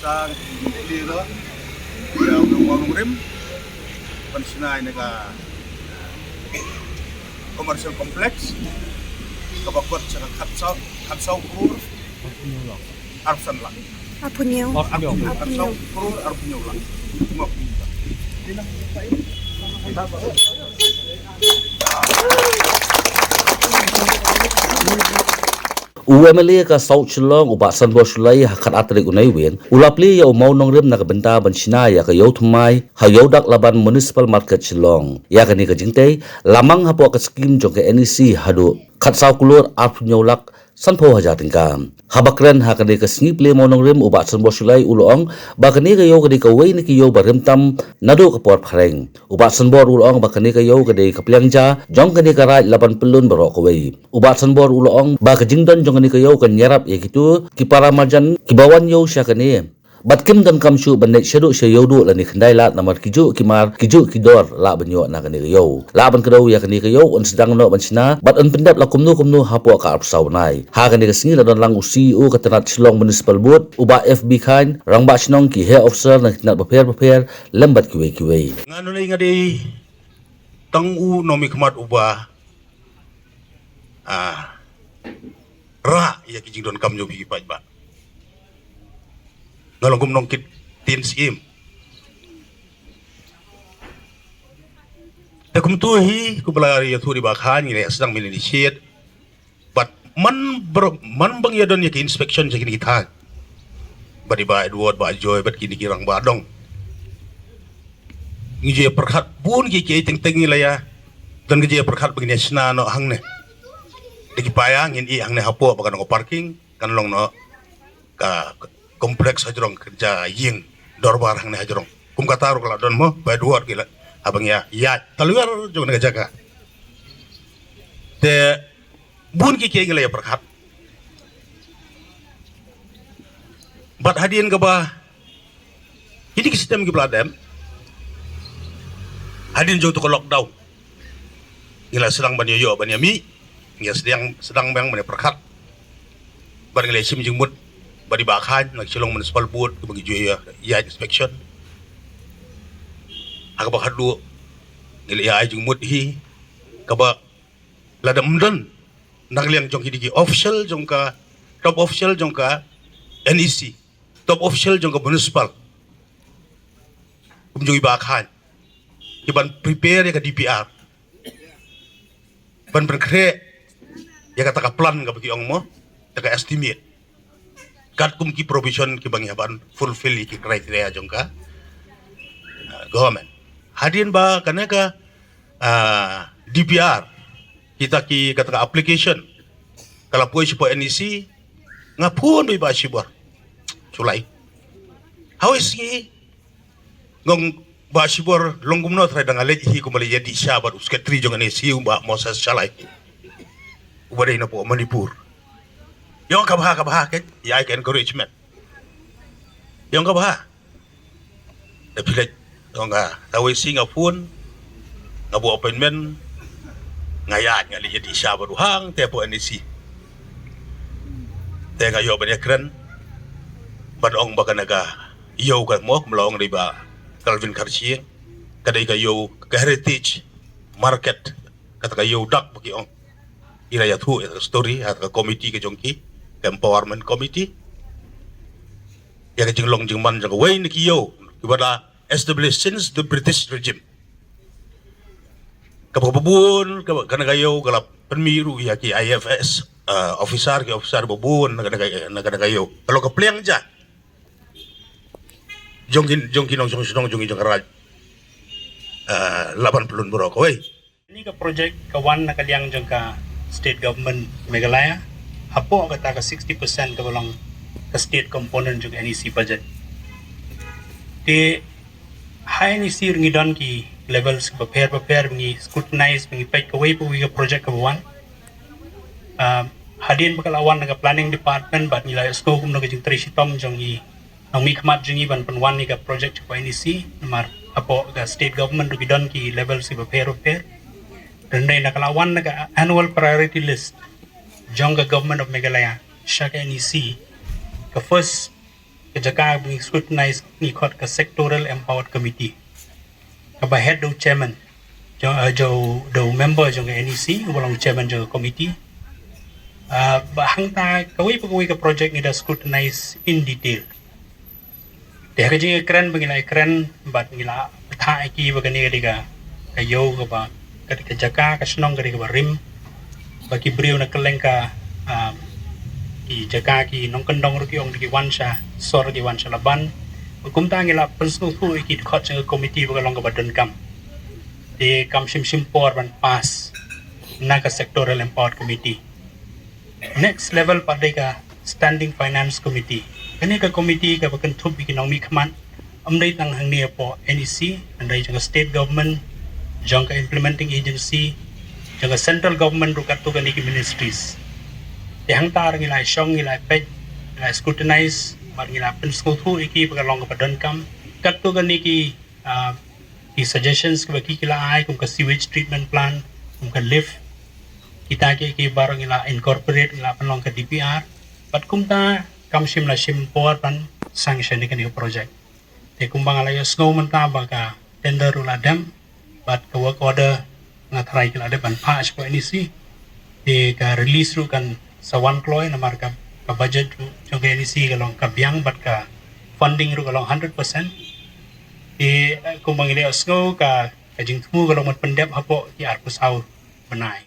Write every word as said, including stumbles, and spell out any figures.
Tang ki mukli ro ïa u nongrim ban shna ïa ka commercial complex kaba kot sha ka khatsaw, khatsaw klur arphew san lak. Arphew hynñiew. Arphew hynñiew. Arphew hynñiew. Arphew klur arphew hynñiew lak. Ngok. U M L A ka South Shillong, u Bah Sanbor Shullai, ha khatar tarik u Naiwieng u la plie ïa u mawnongrim na ka bynta ban shna ïa ka ïew thymmai ha Ïewdak Laban Municipal Market Shillong. Ïa kane ka jingtei la mang hapoh ka skim jong ka N E C haduh khatsaw klur arphew hynñiew lak sanphew hajar tyngka. Haba kren ha kane ka sngi plie mawnongrim, u Bah Sanbor Shullai u la ong ba kane ka ïew ka dei kawei na ki ïew ba rim tam naduh ka por phareng. U Bah Sanbor u la ong ba kane ka ïew ka dei ka pliang ja jong kane ka Raid Laban Pyllun baroh kawei. U Bah Sanbor u la ong ba ka jingdon jong kane ka ïew kan ïarap ïa kito ki para marjan kiba wan ïew sha kane. Bad kim donkam shuh ban leit shaduh sha Ïewduh lane Khyndailad namar ki juh ki mar, ki juh ki dor lah ban ïoh na kane ka ïew. Lah ban kdew ïa kane ka ïew, yn sdang noh ban shna bad yn pyndep la kumno kumno hapoh ka arphew saw bnai. Ha kane ka sngi la don lang u C E O ka tnat Shillong Municipal Board, u Bah F B Chyne, rangbah shnong, ki heh officer na ki tnat bapher bapher lem bad kiwei kiwei. Nga nonei nga dei tang u nongmihkhmat uba, ah, rah ïa ki jingdonkam jong phi ki paidbah. Nga long kum nongkit ktien syiem. Te kumto hi kumba la ïathuh da i Bah Chyne, ngi la sdang ban initiate. Bad man ber-, man ba ngi ïadon ïa ki inspection sha kine ki thaiñ, bad i Bah Edward, Bah Joy bad kine ki rangbah dong, ngi ju ïa pyrkhat bun ki, ki teng teng ngi la ïa don, ngi ju ïa pyrkhat ba ngin ïa shna noh hangne. Da ki paia ngin ïeh hangne hapoh ba kan long parking, kan long noh ka complex hajrong, ka ïing dorbar hangne hajrong. Kum kata ruh ka la don mo, Bah Edward, ki la, haba ngi ïa ïaid talwer jong kane ka jaka. Te bun ki, ki ngi la ïa pyrkhat. Bad hadien kaba kine ki system kiba la dem, hadien jong to ka lockdown, ngi la sdang ban ïoh, ban ïa mih, ngi la sdang, sdang biang ban ïa pyrkhat. Bad ngi la shim jingmut bad i Bah Chyne na ka Shillong Municipal Board kaba ngi ju ïa, ïa inspection. Ha kaba khatduh ngi la ïa ai jingmut hi kaba lada ym don na ka liang jong kine ki official jong ka, top official jong ka N E C, top official jong ka municipal, kum jong i Bah Chyne, ki ban prepare ïa ka D P R, ban pynkhreh ïa kata ka plan kaba ki ong mo, kata ka estimate, katkum ki provision kiba ngi hap ban fulfill ïa ki criteria jong ka, uh, government. Hadien ba kane ka, uh, D P R, kita ki, kata ka application ka la poi shapoh N E C, nga phone bad i Bah Shibor Shullai. Hawei sngi nga ong, Bah Shibor, long kumno trai, da nga leit hi kumba leit ïadih sha bad u secretary jong N E C, u Bah Moses Shalai, uba dei napoh Manipur. Ïa nga, kaba bha, kaba bha, keiñ ïa ka encouragement. Ïa nga, kaba bha. Da phi leit, ong nga, hawei sngi nga phone, nga buh appointment, nga ïaid, nga leit ïadih sha bad u hangtei hapoh N E C. Te nga ïoh ban ïakren, ban ong ba kane ka ïew ka mo, kumba la ong da i Bah Calvin Kharshing, ka dei ka ïew ka heritage market, kata ka ïew dak ba ki ong. Ngi la ïathuh ïa ka story ha ka committee ka jong ki, ka empowerment committee, ïa ka jinglong jingman jong kawei na ki ïew kiba la establish since the British regime. Kaba, kaba bun, kaba, kane ka ïew ka la pynmih ruh ïa ki I F S, uh, officer, ki officer ba bun na kane ka, na kane ka ïew. Ka long ka pliang ja jong ki, jong ki nongshong shnong, jong ki, jong ka Raid, uh, Laban Pyllun baroh kawei. Kane ka project ka wan na ka liang jong ka State Government Meghalaya, hapoh kata ka sixty percent kaba long ka state component jong ka N E C budget. Te ha N E C ruh ngi don ki levels bapher bapher, ngi scrutinize, ngi peit kawei pa kawei ka project kaba wan. Um, hadien ba ka la wan na ka planning department, bad ngi la ïohsngew kumno ka jingtrei shitom jong ngi nongmihkhmat jong ngi ban pynwan ïa ka project shapoh N E C, namar hapoh ka state government ruh ki don ki levels bapher bapher. Hynrei na ka la wan na ka annual priority list jong ka Government of Meghalaya sha ka N E C, ka first ka jaka ba ngi scrutinize ngi khot ka sectoral empowered committee, kaba head da u chairman, jong, uh, jong, da u member jong ka N E C uba long chairman jong ka committee. Uh, ba hangta kawei pa kawei ka project ngi da scrutinize in detail. Te ha ka jingkren ba ngi la kren bad ngi la pyrta ïa ki ba kane ka dei ka, ka ïew kaba, ka dei ka jaka, ka shnong ka dei kaba rim, ba ki briew na kylleng ka, um, ki jaka, ki nongkyndong ruh ki ong da ki wan sha sor, ki wan sha Laban. Ba kumta ngi la pynsngewthuh ïa ki dkhot jong ka committee ba ka long kaba donkam. Te kam shim shim por ban pass na ka sectoral empowered committee. Next level pat dei ka standing finance committee. Kane ka committee kaba kynthup ïa ki nongmihkhmat, ym dei tang hangne hapoh N E C, hynrei jong ka state government, jong ka implementing agency, jong ka central government ruh katto katne ki ministries. Te hangta ruh ngi la shong, ngi la peit, ngi la scrutinize bad ngi la pynsngewthuh ïa ki ba ka long kaba donkam. Katto katne ki, uh, ki suggestions kiba ki, ki la ai, kum ka sewage treatment plant, kum ka lift, kita ki, ki baroh ngi la incorporate, ngi la pynlong ka D P R. Bad kumta kam shym la shim por ban sanction ïa kane ka project. Te kumba nga la ïohsngew mynta ba ka tender ruh la dem bad ka work order nga tharai ki la dep ban phah sha ka N E C. Te ka release ruh kan sa wan kloi namar ka, ka budget ruh jong ka N E C ka long ka biang bad ka funding ruh ka long hundred percent. Te, eh, kumba ngi la ïohsngew ka, ka jingthmu ka long ban pyndep hapoh ki arphew saw bnai.